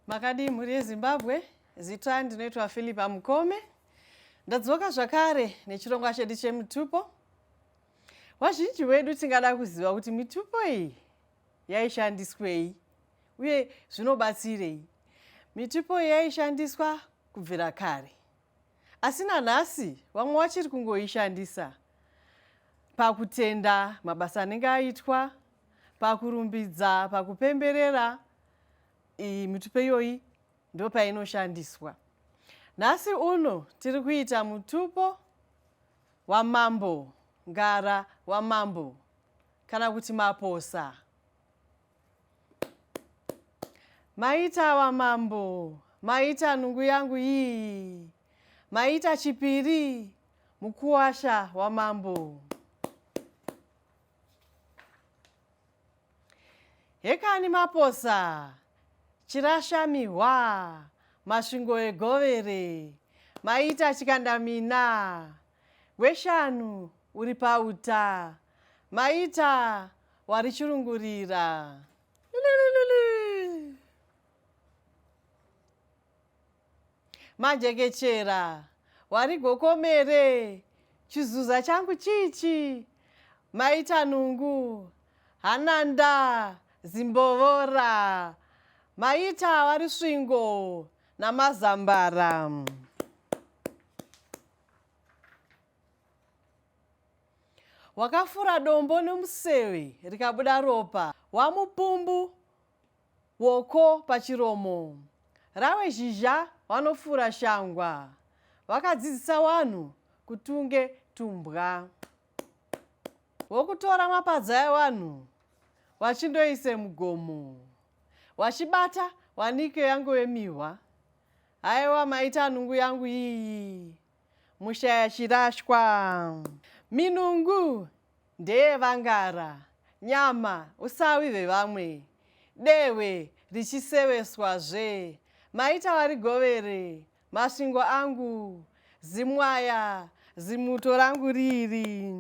Makadii mhuri yeZimbabwe? Zita ndinoitwa Philip Mukome. Ndadzoka zvakare nechirongwa chedu chemutupo. Vazhinji vedu tingada kuziva kuti mitupo iyi yaishandiswei uye zvinobatsirei. Mitupo iyi yaishandiswa kubvira kare. Asi nanhasi vamwe vachiri kungoishandisa pakutenda mabasa anenge aitwa, pakurumbidza, pakupemberera. Iyi mitupo iyoyi ndopainoshandiswa. Nhasi uno tiri kuita mutupo wamambo Ngara wamambo kana kuti Maposa. Maita wamambo, maita nungu yangu iyi, maita chipiri mukuwasha wamambo. Hekani Maposa, Chirashamihwa, Masvingo eGovere, Maita Chikandamina, Weshanu uri pauta, Maita warichirungurira. Majekechera, warigokomere, chizuza changu chichi, maita nungu, hananda, zimbovora, maita warisvingo namazambara. Wakafura dombo nomuseve rikabuda ropa, wamupumbu Woko pachiromo. Rawe zhizha wanofura shangwa. Wakadzidzisa wanhu kutunge tumbwa. Wokutora mapadza ewanhu wachindoise mugomo. Wachibata wanike yangove mihwa. Haiwa maita nungu yangu iyi. Mushaya chirashwa. Minungu ndeyevangara, nyama usawi hwevamwe, dehwe richiseveswazve, maita varigovere, masvingo angu, zimwaya, zimuto rangu riri.